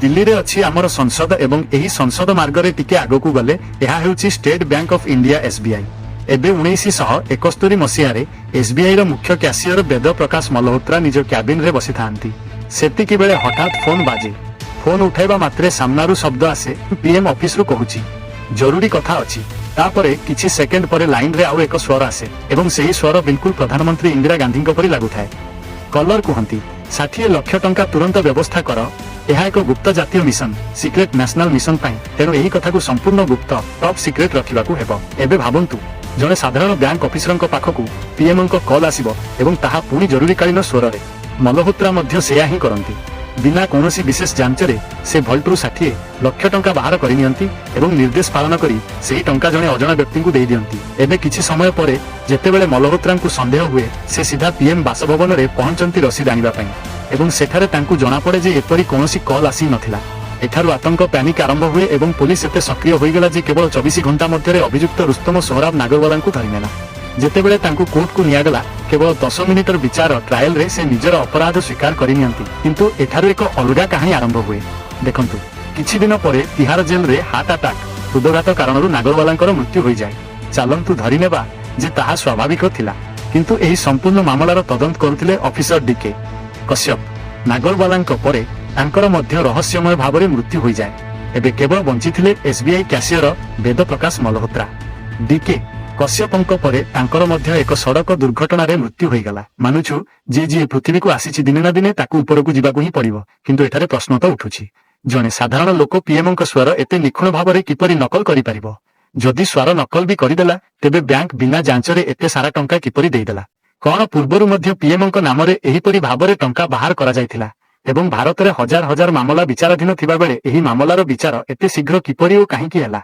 ଦିଲ୍ଲୀରେ ଅଛି ଆମର ସଂସଦ ଏବଂ ଏହି ସଂସଦ ମାର୍ଗରେ ଟିକେ ଆଗକୁ ଗଲେ ଏହା ହେଉଛି state bank of India, SBI. ଏବେ 1971 ମସିହାରେ ଏସବିଆଇ ର ମୁଖ୍ୟ କ୍ୟାସିୟର ବେଦ ପ୍ରକାଶ ମଲ୍ହୋତ୍ରା ନିଜ କ୍ୟାବିନରେ ବସିଥାନ୍ତି। ସେତିକି ବେଳେ ହଠାତ୍ ଫୋନ ବାଜେ। ଫୋନ ଉଠାଇବା ମାତ୍ରେ ସାମ୍ନାରୁ ଶବ୍ଦ ଆସେ, "ପିଏମ୍ ଅଫିସରୁ କହୁଛି, ଜରୁରୀ କଥା ଅଛି।" ତାପରେ କିଛି ସେକେଣ୍ଡ ପରେ ଲାଇନରେ ଆଉ ଏକ ସ୍ୱର ଆସେ ଏବଂ ସେହି ସ୍ୱର ବିଲକୁଲ ପ୍ରଧାନମନ୍ତ୍ରୀ ଇନ୍ଦିରା ଗାନ୍ଧୀଙ୍କ ପରି ଲାଗୁଥାଏ। କଲର କୁହନ୍ତି, "60 ଲକ୍ଷ ଟଙ୍କା ତୁରନ୍ତ ବ୍ୟବସ୍ଥା କର। ଏହା ଏକ ଗୁପ୍ତ ଜାତୀୟ ମିଶନ, ସିକ୍ରେଟ ନ୍ୟାସନାଲ ମିଶନ ପାଇଁ। ତେଣୁ ଏହି କଥାକୁ ସମ୍ପୂର୍ଣ୍ଣ ଗୁପ୍ତ, ଟପ୍ ସିକ୍ରେଟ ରଖିବାକୁ ହେବ।" ଏବେ ଭାବନ୍ତୁ, ଜଣେ ସାଧାରଣ ବ୍ୟାଙ୍କ ଅଫିସରଙ୍କ ପାଖକୁ ପିଏମଙ୍କ କଲ୍ ଆସିବ ଏବଂ ତାହା ପୁଣି ଜରୁରୀକାଳୀନ ସ୍ୱରରେ। ମଲହୋତ୍ରା ମଧ୍ୟ ସେୟା ହିଁ କରନ୍ତି। ବିନା କୌଣସି ବିଶେଷ ଯାଞ୍ଚରେ ସେ ଭଲ୍ଟରୁ 60 ଲକ୍ଷ ଟଙ୍କା ବାହାର କରିନିଅନ୍ତି ଏବଂ ନିର୍ଦ୍ଦେଶ ପାଳନ କରି ସେହି ଟଙ୍କା ଜଣେ ଅଜଣା ବ୍ୟକ୍ତିଙ୍କୁ ଦେଇଦିଅନ୍ତି। ଏବେ କିଛି ସମୟ ପରେ ଯେତେବେଳେ ମଲହୋତ୍ରାଙ୍କୁ ସନ୍ଦେହ ହୁଏ, ସେ ସିଧା ପିଏମ୍ ବାସଭବନରେ ପହଞ୍ଚନ୍ତି ରସିଦ ଆଣିବା ପାଇଁ ଏବଂ ସେଠାରେ ତାଙ୍କୁ ଜଣାପଡ଼େ ଯେ ଏପରି କୌଣସି କଲ୍ ଆସି ନଥିଲା। ଏଠାରୁ ଆତଙ୍କ, ପ୍ୟାନିକ ଆରମ୍ଭ ହୁଏ ଏବଂ ପୋଲିସ ଏତେ ସକ୍ରିୟ ହୋଇଗଲା ଯେ କେବଳ 24 ଘଣ୍ଟା ମଧ୍ୟରେ ଅଭିଯୁକ୍ତ ରୁସ୍ତମ ସୋହରାବ ନାଗରୱାଲାଙ୍କୁ ଧରିନେଲା। ଯେତେବେଳେ ତାଙ୍କୁ କୋର୍ଟକୁ ନିଆଗଲା, କେବଳ 10 ମିନିଟର ବିଚାର, ଟ୍ରାଏଲରେ ସେ ନିଜର ଅପରାଧ ସ୍ୱୀକାର କରିନିଅନ୍ତି। କିନ୍ତୁ ଏଠାରୁ ଏକ ଅଲଗା କାହାଣୀ ଆରମ୍ଭ ହୁଏ। ଦେଖନ୍ତୁ, କିଛି ଦିନ ପରେ ତିହାର ଜେଲରେ ହାର୍ଟ ଆଟାକ୍, ହୃଦଘାତ କାରଣରୁ ନାଗରୱାଲାଙ୍କର ମୃତ୍ୟୁ ହୋଇଯାଏ। ଚାଲନ୍ତୁ ଧରିନେବା ଯେ ତାହା ସ୍ୱାଭାବିକ ଥିଲା। କିନ୍ତୁ ଏହି ସମ୍ପୂର୍ଣ୍ଣ ମାମଲାର ତଦନ୍ତ କରୁଥିଲେ ଅଫିସର ଡିକେ କଶ୍ୟପ। ନାଗରୱାଲାଙ୍କ ପରେ ତାଙ୍କର ମଧ୍ୟ ରହସ୍ୟମୟ ଭାବରେ ମୃତ୍ୟୁ ହୋଇଯାଏ। ଏବେ କେବଳ ବଞ୍ଚିଥିଲେ ଏସବିଆଇ କ୍ୟାସିୟର ବେଦ ପ୍ରକାଶ ମଲ୍ହୋତ୍ରା। ଡିକେ କଶ୍ୟପଙ୍କ ପରେ ତାଙ୍କର ମଧ୍ୟ ଏକ ସଡ଼କ ଦୁର୍ଘଟଣାରେ ମୃତ୍ୟୁ ହୋଇଗଲା। ମାନୁଛୁ ଯେ ଯିଏ ପୃଥିବୀକୁ ଆସିଛି, ଦିନେ ନା ଦିନେ ତାକୁ ଉପରକୁ ଯିବାକୁ ହିଁ ପଡିବ। କିନ୍ତୁ ଏଠାରେ ପ୍ରଶ୍ନ ତ ଉଠୁଛି, ଜଣେ ସାଧାରଣ ଲୋକ ପିଏମଙ୍କ ସ୍ୱର ଏତେ ନିଖୁଣ ଭାବରେ କିପରି ନକଲ କରିପାରିବ? ଯଦି ସ୍ୱର ନକଲ ବି କରିଦେଲା, ତେବେ ବ୍ୟାଙ୍କ ବିନା ଯାଞ୍ଚରେ ଏତେ ସାରା ଟଙ୍କା କିପରି ଦେଇଦେଲା? କଣ ପୂର୍ବରୁ ମଧ୍ୟ ପିଏମଙ୍କ ନାମରେ ଏହିପରି ଭାବରେ ଟଙ୍କା ବାହାର କରାଯାଇଥିଲା? ଏବଂ ଭାରତରେ ହଜାର ହଜାର ମାମଲା ବିଚାରାଧୀନ ଥିବାବେଳେ ଏହି ମାମଲାର ବିଚାର ଏତେ ଶୀଘ୍ର କିପରି ଓ କାହିଁକି ହେଲା?